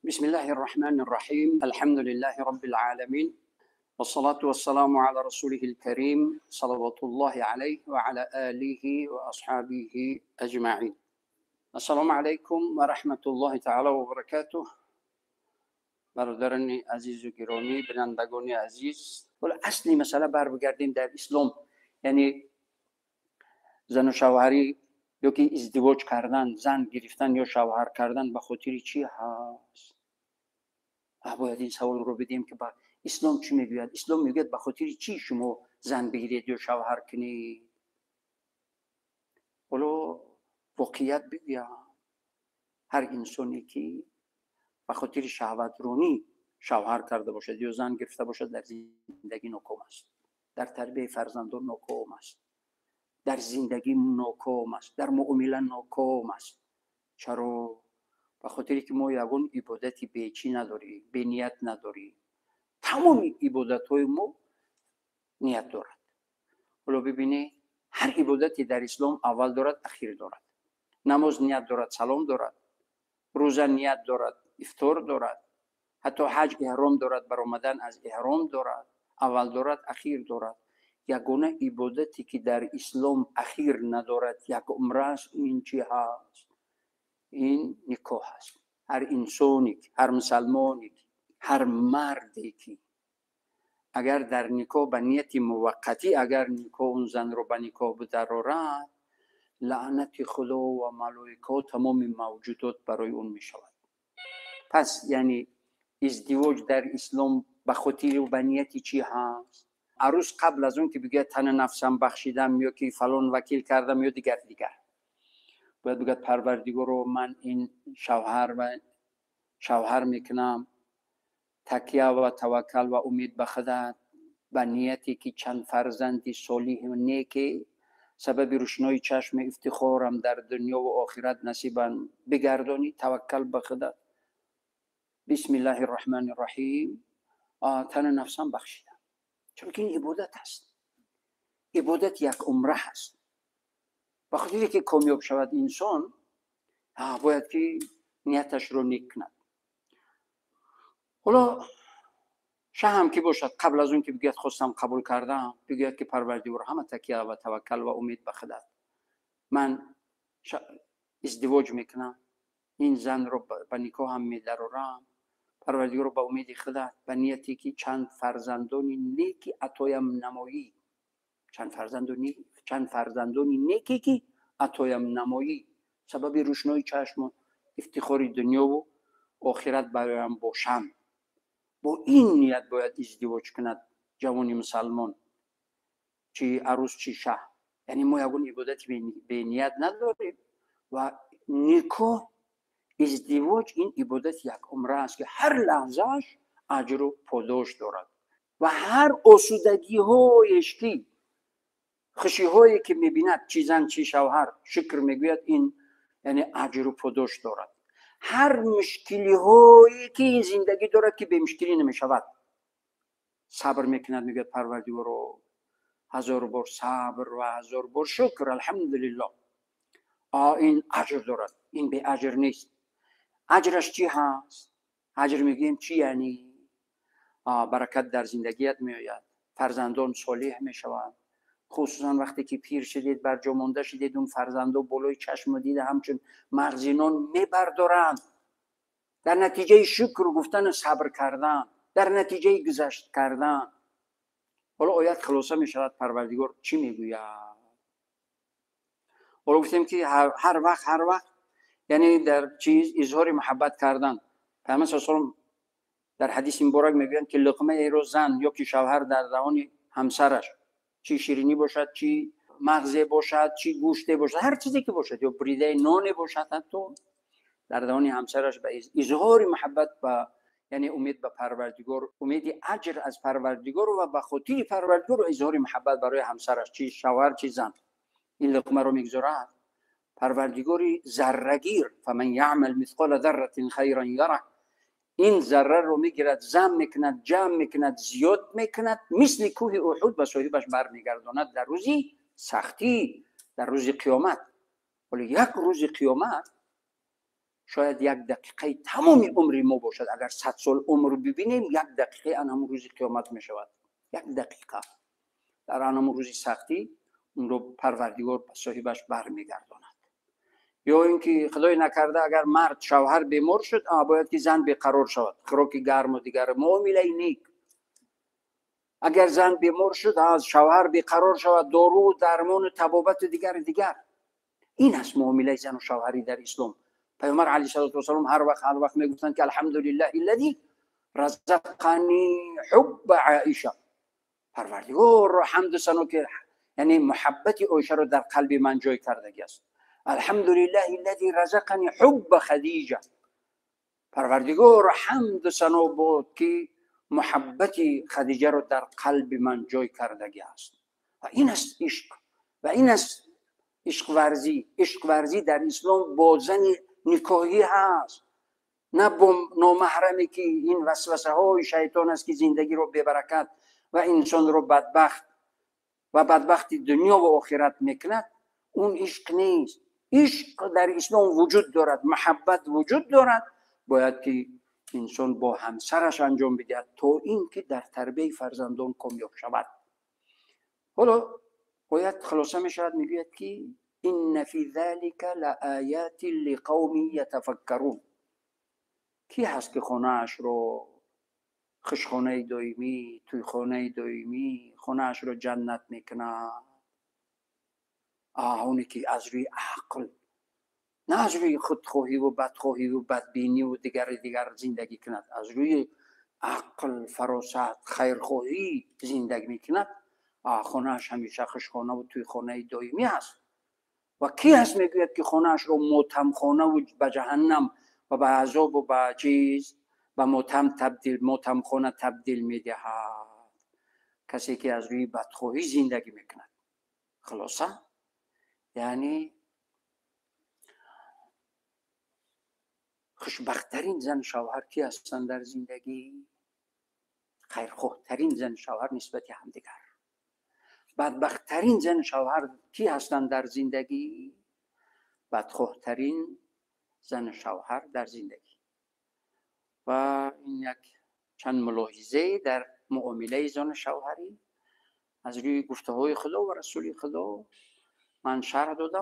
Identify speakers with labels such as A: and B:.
A: بسم الله الرحمن الرحيم. الحمد لله رب العالمين، والصلاة والسلام على رسوله الكريم صلوات الله عليه وعلى آله وأصحابه أجمعين. السلام عليكم ورحمة الله تعالى وبركاته. برادران عزیز و گرامی، بینندگان عزیز، ولی اصلی مسئله بر بگردیم در اسلام، یعنی زن و شوهری یا که ازدواج کردن، زن گرفتن یا شوهر کردن به خاطر چی هست؟ باید این سوال رو بدیم که با اسلام چی میگوید؟ اسلام میگوید به خاطر چی شما زن بگیرید یا شوهر کنید؟ حالا واقعیت بگویم، هر انسانی که به خاطر شهوت رونی شوهر کرده باشد یا زن گرفته باشد، در زندگی ناکام است، در تربیه فرزندان ناکام است، در زندگی ناکام است، در معامله ناکام است. چرا؟ به خاطر که ما یگان عبادتی بیچی نداریم، بی نیت نداریم. تمام عبادت های ما نیت دارد. حالا ببینید، هر عبادتی در اسلام اول دارد، اخیر دارد. نماز نیت دارد، سلام دارد. روزه نیت دارد، افطار دارد. حتی حج احرام دارد، برآمدن از احرام دارد، اول دارد، اخیر دارد. یگانه عبادتی که در اسلام اخیر ندارد، یک عمره است، این چی هست؟ این نکاح است. هر انسانی، هر مسلمانی، هر مردی که اگر در نکاح به نیت موقتی، اگر نکاح اون زن رو به نکاح بدرارد، لعنت خدا و ملائکه تمام موجودات برای اون می شود. پس یعنی ازدواج در اسلام به خاطر و به نیت چی هست؟ عروس قبل از اون که بگه تن نفسم بخشیدم یا که فلان وکیل کردم یا دیگر دیگر، باید بگه پروردگارو من این شوهر و شوهر میکنم، تکیه و توکل و امید به خدا، به نیتی که چند فرزندی صالح و نیکی سبب روشنای چشم افتخارم در دنیا و آخرت نصیبم بگردانی، توکل به خدا، بسم الله الرحمن الرحیم، تن نفسم بخشیدم. چون که این عبادت هست، عبادت یک عمره هست. به خاطر که کامیاب شود انسان، باید که نیتش رو نیک کند. حالا شه هم که باشد، قبل از اون که بگوید خواستم قبول کردم، بگوید که پروردگار همه تکیه و توکل و امید به خدا، من ازدواج میکنم، این زن رو به نکاح هم میدرارم، پروردگار به امید خدا، به نیتی که چند فرزندانی نیکی عطایم نمایی، چند فرزندانی نیکی که عطایم نمایی، سبب روشنای چشم و افتخار دنیا و آخرت برایم باشم. با این نیت باید ازدواج کند جوانی مسلمان، چی عروس چی شه. یعنی ما یگان عبادتی به نیت نداریم و نکاح ازدواج این عبادت یک عمره است که هر لحظهش اجر و پاداش دارد و هر آسودگی هایش که خوشی هایی که میبیند، چی زن چی شوهر، شکر میگوید، این یعنی اجر و پاداش دارد. هر مشکلی هایی که این زندگی دارد که به مشکلی نمیشود، صبر میکند، میگوید پروردگارا هزار بار صبر و هزار بار شکر، الحمدلله. این اجر دارد، این به اجر نیست. اجرش چی هست؟ اجر میگیم چی؟ یعنی برکت در زندگیت میآید، فرزندان صالح میشوند، خصوصا وقتی که پیر شدید، بر جا مانده شدید، اون فرزندان بالای چشم و دیده همچون مغزینان میبردارند. در نتیجه شکر گفتن و صبر کردن، در نتیجه گذشت کردن. حالا آیت خلاصه میشود، پروردگار چی میگوید؟ حالا گفتیم که هر وقت یعنی در چیز اظهار محبت کردن. پیامبر صلی الله علیه و سلم در حدیث مبارک میگویند که لقمه ای رو زن یا که شوهر در دهان همسرش، چی شیرینی باشد، چی مغزه باشد، چی گوشته باشد، هر چیزی که باشد، یا بریده نان باشد، حتی در دهان همسرش به اظهار محبت و یعنی امید به پروردگار، امید اجر از پروردگار و به خاطر پروردگار و اظهار محبت برای همسرش، چی شوهر چی زن، این لقمه رو میگذارد. پروردگار ذره‌گیر، فمن یعمل مثقال ذره خیرا یره، این ذره رو میگیرد، زم میکند، جمع میکند، زیاد میکند، مثل کوه احد به صاحبش برمیگرداند در روزی سختی، در روز قیامت. ولی یک روز قیامت شاید یک دقیقه تمام عمر ما باشد. اگر 100 سال عمر ببینیم، یک دقیقه آن هم روز قیامت می شود. یک دقیقه در آن هم روز سختی اون رو پروردگار به صاحبش برمیگرداند. یا اینکه خدای نکرده اگر مرد شوهر بیمار شد، باید که زن بیقرار شود، خوراک گرم و دیگر معامله نیک. اگر زن بیمار شد، از شوهر بیقرار شود، دارو و درمان و طبابت دیگر. این است معامله زن و شوهری در اسلام. پیامبر علیه الصلاه و السلام هر وقت میگفتند که الحمدلله الذی رزقنی حب عایشه. پروردگار را حمد و ثنا که یعنی محبت عایشه را در قلب من جای کردگی است. الحمدلله الذی رزقنی حب خدیجه. پروردگار را حمد و ثنا بود که محبت خدیجه را در قلب من جای کردگی است. و این است عشق و این است عشق ورزی. عشق ورزی در اسلام با زن نکاحی هست، نه با نامحرمی که این وسوسه های شیطان است که زندگی رو ببرکت و انسان رو بدبخت و بدبخت دنیا و آخرت میکند. اون عشق نیست. عشق در اسلام وجود دارد، محبت وجود دارد، باید که انسان با همسرش انجام بدهد تا اینکه در تربیه فرزندان کامیاب شود. حالا باید خلاصه می شود، میگوید که ان فی ذلك لآیات لقوم یتفکرون. کی هست که خانه‌اش رو خوشخانه دائمی، توی خانه دائمی، خانه‌اش رو جنت میکنه؟ اونی که از روی عقل، نه از روی خودخواهی و بدخواهی و بدبینی و دیگر زندگی کند، از روی عقل، فراست، خیرخواهی زندگی میکند، خانه‌اش همیشه خوشخانه و توی خانه دائمی هست. و کی هست میگوید که خانه‌اش رو ماتم خانه و به جهنم و به عذاب و به چیز، به ماتم خانه تبدیل میدهد؟ کسی که از روی بدخواهی زندگی میکند. خلاصه یعنی خوشبخت‌ترین زن شوهر کی هستند در زندگی؟ خیرخواه‌ترین زن شوهر نسبت همدیگر. بدبخت‌ترین زن شوهر کی هستند در زندگی؟ بدخواه‌ترین زن شوهر در زندگی. و این یک چند ملاحظه در معامله زن شوهری از روی گفته های خدا و رسول خدا من شرح دادم.